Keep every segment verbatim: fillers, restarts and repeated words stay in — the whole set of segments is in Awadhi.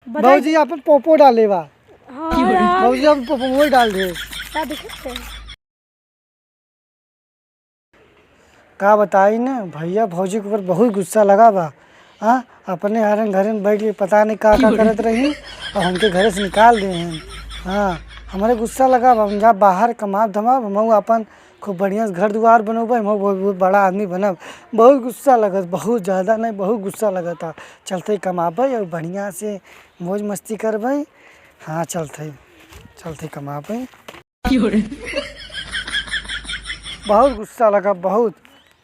बताई। भौजी आपन पोपो डाले बा। हाँ यार। भौजी आपन पोपो वही डाल दे। का दिक्कत है? का बताई न भैया, भौजी के ऊपर बहुत गुस्सा लगा बा। हाँ, अपने हरन घरे में बैठ के पता नहीं का का करत रही और हमके घरे से निकाल दे हैं। हाँ, हमरे गुस्सा लगा बा, हम जा बाहर कमाब धमाब, हम अपन खूब बढ़िया से घर दुआर बनउबे, हम बहुत, बहुत बड़ा आदमी बनब। बहुत गुस्सा लगत, बहुत ज्यादा नहीं, बहुत गुस्सा लगता। चलते कमाबे और बढ़िया से मौज मस्ती करबे। हाँ, चलते, चलते कमाबे। बहुत गुस्सा लगा, बहुत।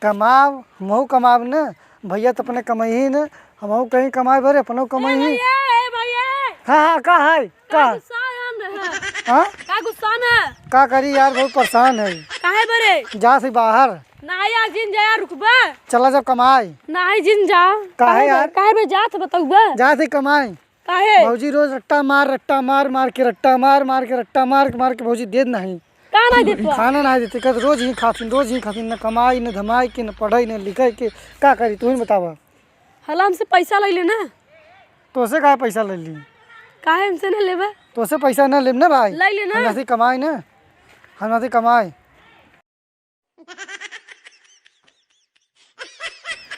कमाब, हमहू कमाब न, भैया तो अपने कमाई ही न, हमहू कहीं कमाए भरे, अपनो कमाई ए ही। भैया, ए भैया। हाँ, हाँ, का है? का का? गुस्सा है हम रहे? हाँ? का गुस्सा न? का करी यार, बहुत परेशान है। काहे बरे? जा से बाहर। नाही यार, जिन जा यार, रुकबा। चला जब कमाए। नाही जिन जा। काहे काहे बे-, यार? काहे बे जात बतउबा? जा से कमाए। काहे? भौजी रोज रट्टा मार, रट्टा मार, मार के रट्टा मार, मार के रट्टा मार, मार के भौजी देत नहीं। का नहीं देत बा? खाना नहीं देते, कहत रोज ही खातिन, रोज ही खातिन, न कमाई, न धमाई के, न पढ़ाई, न लिखाई के, का करी, तू ही बतावा। हला हमसे पैसा ले ले ना। तोसे काहे पैसा ले ली? काहे हमसे ना लेबा? तोसे पैसा ना लेब ना भाई। ले ले ना। हम जाते कमाई ना, हम जाते कमाई।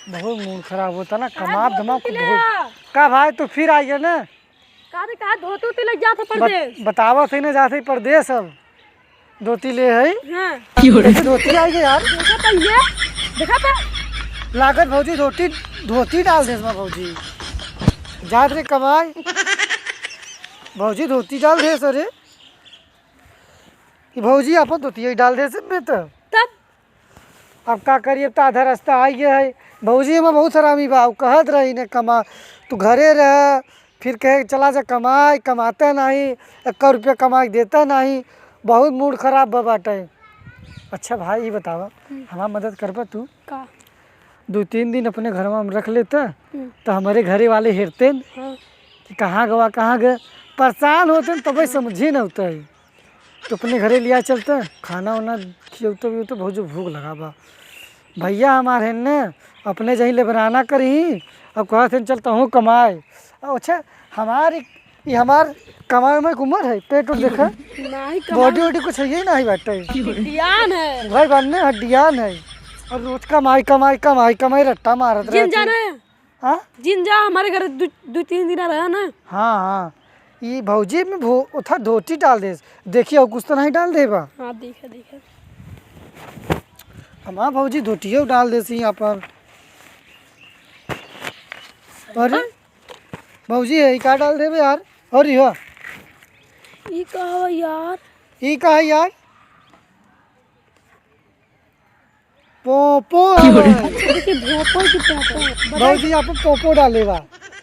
बहुत मूड खराब होता ना, कमाब धमाब धोती ले बहुत। आ। का भाई, तू फिर आ गया ना? का रे, का धोती उती ले जात है बत-, परदेस? बतावा सही ना, जात है परदेस अब। धोती ले है। हाँ। कैसे धोती आई गई यार? देखा पहले, देखा था? लागत भौजी धोती, धोती डाल देस मा भौजी। जात रे कमाई। भौजी धोती डाल देस रे। ई भौजी आपन धोतिया डाल देस में तो। तब? अब का करी, अब तो आधा रास्ता आ गया है। भौजी हमार बहुत हरामी बा, उ कहत रही ने कमा, तू घरे रह, फिर कहे चला जा कमाए, कमाता नहीं, एक रुपया कमा के देता नहीं, बहुत मूड खराब बा बाटे। अच्छा भाई, ई बतावा, हम्म। हमार मदद करबा तू? का? दो तीन दिन अपने घरवा में रख लेता, हम्म। तो हमारे घरे वाले हेरते न हाँ। कि कहाँ गवा, कहाँ गए, परेशान होते न, तबे समझे न होता है। तो अपने घरे लिया चलते, खाना वाना खियौते भी तो बहुत जो भूख लगा बा। भैया हमार है न, अपने जहीं लेबराना करी, अब कहत हैं, "चल तहूँ कमाए।" अच्छा, हमार ई हमार कमाए में उमर है, पेट उट देखा। नाही कमाई। बॉडी वॉडी कुछ है ही नाही बाटे। हड्डियान है। भाई बनने हड्डियान है। और रोज कमाई, कमाई, कमाई, कमाई रट्टा मारत जिन रहती। जाना है। हाँ? जिन जा, हमारे घर दु, दु तीन दिन रहा ना। हाँ, हाँ। ई भौजी में भो-, उथा धोती डाल देस। देखिए, और कुछ तो नहीं डाल दे बा। हाँ, देखा, देखा। हमार भौजी धोतियो डाल देस यहाँ पर। अरे? भौजी, है, ई का डाल देबे यार? अरे हो। ई का हवा यार? ई का है यार? पोपो की हो रे? हवा। अच्छा, देखिए, भोपो की पोपो। भौजी, आप पोपो डाले बा।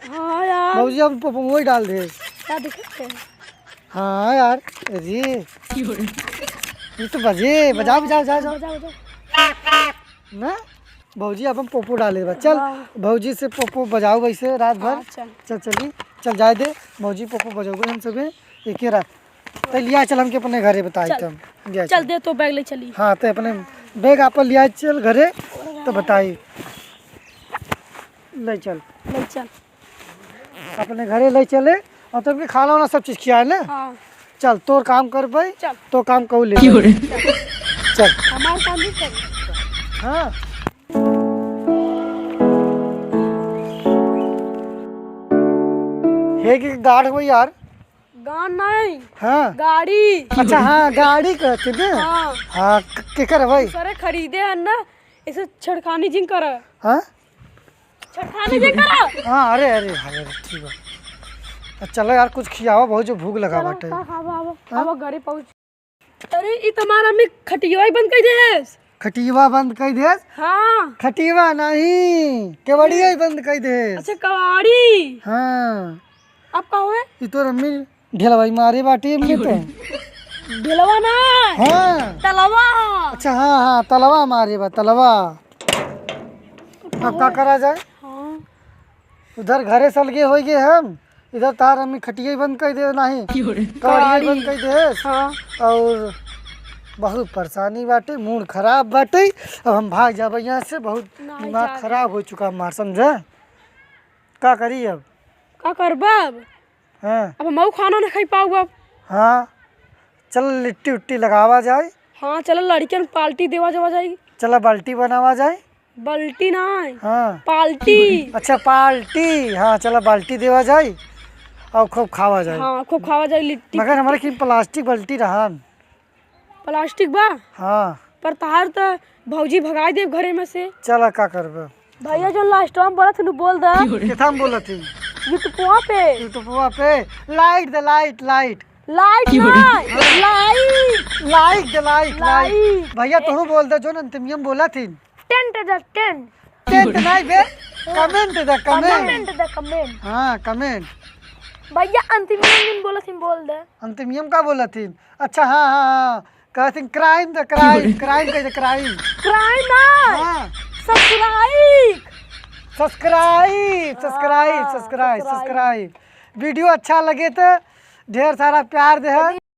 हाँ यार। भौजी, आप पोपो वही डाल दे। का दिक्कत है? हाँ यार, अरे। की हो रे? ये तो बजे, बजाओ, बजाओ, जाओ, जाओ। बजाओ, बजाओ। ना? भौजी अपन पोपो डाले बा। चल, हाँ। भौजी से पोपो बजाओ वैसे रात भर। हाँ, चल। चल, चली। चल, जाए दे। भौजी पोपो बजाओ हम सबे एके रात। तो लिया चल, हमके अपने घरे बताई चल। तब। लिया चल, चल। दे तो बैग ले चली। हाँ, तो अपने बैग आपन लिया चल घरे, तो बताई। ले चल। ले चल। अपने घरे ले चले और तब के खाना वाना सब चीज खियाए ना। हाँ। चल, तोर काम कर भाई, चल। तो काम कहू ले। की हो रे? चल। हमार काम भी कर। हाँ। हे कि गाड़ हो यार। गाड़ नहीं। हाँ। गाड़ी। अच्छा, हाँ, गाड़ी कहते ना। हाँ। हाँ, क-, केकर है भाई? सरे खरीदे है ना, इसे छेड़खानी जिन करा। हाँ? छेड़खानी जे करा। हाँ, अरे, अरे, हाँ, अरे, ठीक बा। आ, चलो यार, कुछ खियावा, बहुत जो भूख लगा चलो, बाटे। का खाबा, आवा, हाँ? आवा, घरे पहुँच। अरे, ई तमार अम्मी खटिया ही बंद कर देस। खटिया बंद कर देस? हाँ। खटिया नहीं, केवड़िया ही बंद कर देस। अच्छा, कवाड़ी। हाँ। अब का हुए? ई तोर अम्मी ढेलवा ही मारे बाटी अम्मी तो। ढेलवा ना। हाँ। तलवा। अच्छा, हाँ, हाँ, तलवा मारे बा, तलवा। अब का करा जाए? हाँ। उधर घरे से अलगे हो गए हम, इधर तार अम्मी खटिया ही बंद कर दे, नहीं, की हो रे? कवाड़िया ही बंद कर दे। हाँ। और बहुत परेशानी बाटे, मूड खराब बाटे। अब हम भाग जाबे यहाँ से, बहुत नहीं दिमाग जाबे। खराब हो चुका हमार, समझे? का करी अब? का करबा अब? हाँ। अब हमहू खाना न खाई पाउब अब। हाँ, चल लिट्टी उट्टी लगावा जाए। हाँ, चल लड़कियन पार्टी देवा जावा जाई। चल बाल्टी बनावा जाए। बाल्टी ना है। हाँ। पार्टी। अच्छा, पार्टी। हाँ, चल बाल्टी देवा जाए और खूब खावा जाए। हाँ, खूब खावा जाए लिट्टी। मगर हमारे की प्लास्टिक बाल्टी रहन। प्लास्टिक बा? हाँ। पर तहार त भौजी भगाई देब घरे में से। चला, का करबे? भैया, जो लास्ट में बोलत हनु, बोल दा। केथा में बोलत ही? YouTubeवा पे। YouTubeवा पे। Like दे, like, like। Like ना, like। Like दे, like, like। Like। भैया, तोहू बोल दे, जो अंतिमिया में बोलत ही। Tent द tent। Tent नहीं बे, comment द, comment। Comment द, comment। हाँ, comment। भैया, अंतिमिया में बोलत ही, बोल दे। अंतिमिया में का बोलत ही? अच्छा, हाँ, हाँ, हाँ। कहत ही crime द, crime, crime कह दे, crime। Crime ना। हाँ। Subscribe। Subscribe, subscribe, हाँ, subscribe, subscribe। Subscribe। Video अच्छा लगे तो ढेर सारा प्यार दे।